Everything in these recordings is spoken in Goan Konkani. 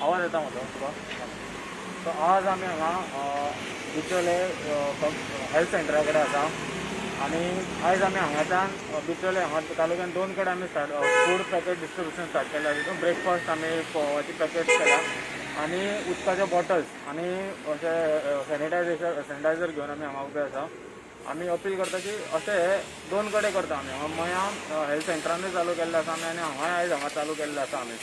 आवाज येता म्हजो तुका. सो आज आमी हांगा बिचोले हेल्थ सेंटरा कडेन आसा आनी आयज आमी हांगाच्यान बिचोले हांगा तालुक्यान दोन कडेन आमी start food packet distribution start केलां. तितून ब्रेकफास्ट आमी फोवाची पॅकेट केला आनी उदकाचे बॉटल्स आनी अशें सॅनिटायझर घेवन आमी हांगा उबे आसा. आमी अपील करता की अशें हे दोन कडेन करता आमी. हांगा मयां हेल्थ सेंटरानूय चालू केल्लें आसा आमी आनी हांगाय आयज हांगा चालू केल्लें आसा आमी.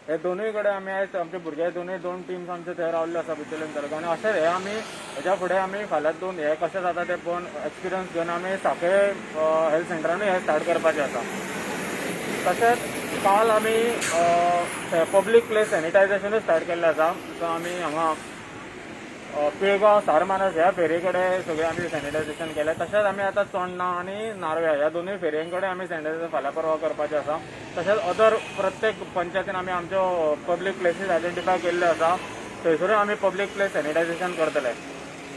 हे दोनूय कडेन आमी आयज आमचे भुरगे दोनूय दोन टिम्स आमचे थंय रावल्ले आसा बिचोले तालुक्यान. आनी अशें हे आमी हेज्या फुडें आमी फाल्यां दोन हे कशें जाता तें पळोवन एक्सपिरियन्स घेवन आमी साखळे हेल्थ सेंटरानूय हे स्टार्ट करपाचें आसा. तशेंच काल आमी पब्लीक प्लेस सॅनिटायझेशनूय स्टार्ट केल्लें आसा. सो आमी हांगा पिळगांव सारमानस ह्या फेरी कडेन सगळें आमी सॅनिटायझेशन केलें. तशेंच आमी आतां चोडणा आनी नार्व्या ह्या दोनूय फेरयां कडेन आमी सॅनिटायझेशन फाल्यां परवां करपाचें आसा. तशेंच अदर प्रत्येक पंचायतीन आमी आमच्यो पब्लीक प्लेसीस आयडेंटिफाय केल्ल्यो आसा, थंयसरूय आमी पब्लीक प्लेस सॅनिटायझेशन करतले.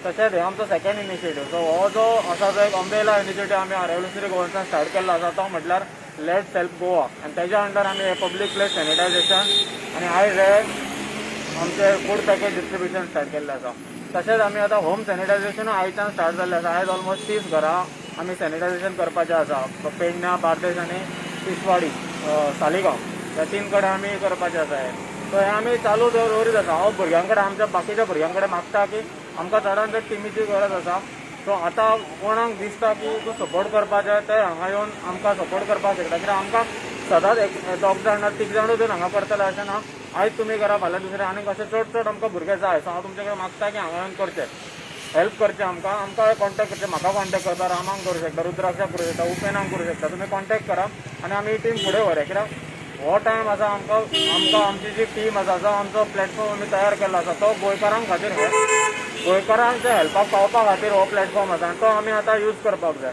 तशेंच हे आमचो सेकंड इनिशिएटीव. सो हो जो आसा जो एक अम्ब्रेला इनिशिएटीव आमी रेवोल्युशनरी गोवन्सान स्टार्ट केल्लो आसा तो म्हटल्यार let's help Goa, आनी तेज्या अंडर आमी हे पब्लीक प्लेस सॅनिटायझेशन आनी आयज हे आमचे फूड पॅकेट डिस्ट्रिब्युशन स्टार्ट केल्लें आसा. तशेंच आमी आतां होम सॅनिटायझेशन आयच्यान स्टार्ट जाल्लें आसा. आयज ऑलमोस्ट 30 घरां आमी सॅनिटायझेशन करपाचें आसा. पेडण्या, बार्देश आनी तिसवाडी, सालिगांव ह्या 3 कडेन आमी करपाचें आसा. हे सो हें आमी चालू दवरीत आसा. हांव भुरग्यां कडेन आमच्या बाकीच्या भुरग्यां कडेन मागता की आमकां चडान चड टिमीची गरज आसा. सो आतां कोणाक दिसता की तूं सपोर्ट करपाचें ते हांगा येवन आमकां सपोर्ट करपाक शकता. कित्याक आमकां सदांच एक दोग जाण तीग जाणूच येवन हांगा करतले अशें ना. आयज तुमी करा, फाल्यां दुसरे, आनीक अशें चड चड आमकां भुरगे जाय. सो हांव तुमचे कडेन मागता की हांगा येवन करचें, हेल्प करचें आमकां. आमकां कॉन्टेक्ट करचें, म्हाका कॉन्टेक्ट करता, रामाक करूं शकता, रुद्राक्षाक करूं शकता, उपेनाक करूं शकता. तुमी कॉन्टेक्ट करा आनी आमी ही टीम फुडें व्हरया. कित्याक हो टायम आसा आमकां आमकां आमची जी टीम आसा, जो आमचो प्लॅटफॉर्म आमी तयार केल्लो आसा तो गोंयकारां खातीर, गोंयकारांच्या हेल्पाक पावपा खातीर हो प्लॅटफॉर्म आसा आनी तो आमी आतां यूज करपाक जाय.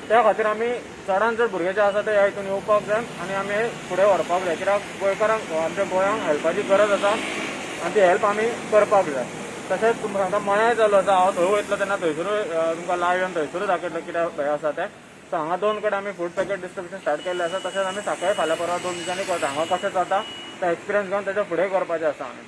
त्या खातीर आमी चडान चड भुरगे जे आसा ते ह्या हितून येवपाक जाय आनी आमी फुडें व्हरपाक जाय. कित्याक गोंयकारांक आमच्या गोंयांक हेल्पाची गरज आसा आनी ती हेल्प आमी करपाक जाय. तशेंच तुमकां आतां मयाय चालू आसा. हांव थंय वयतलो तेन्ना थंयसरूय तुमकां लायव्ह येवन थंयसरूय दाखयतलो कितें हें आसा तें. सो हांगा दोन कडेन आमी फूड पॅकेट डिस्ट्रिब्युशन स्टार्ट केल्लें आसा. तशेंच आमी साखळे फाल्यां परवां 2 दिसांनी करता. हांगा कशें जाता तें एक्सपिरियन्स घेवन तेच्या फुडें करपाचें आसा आमी.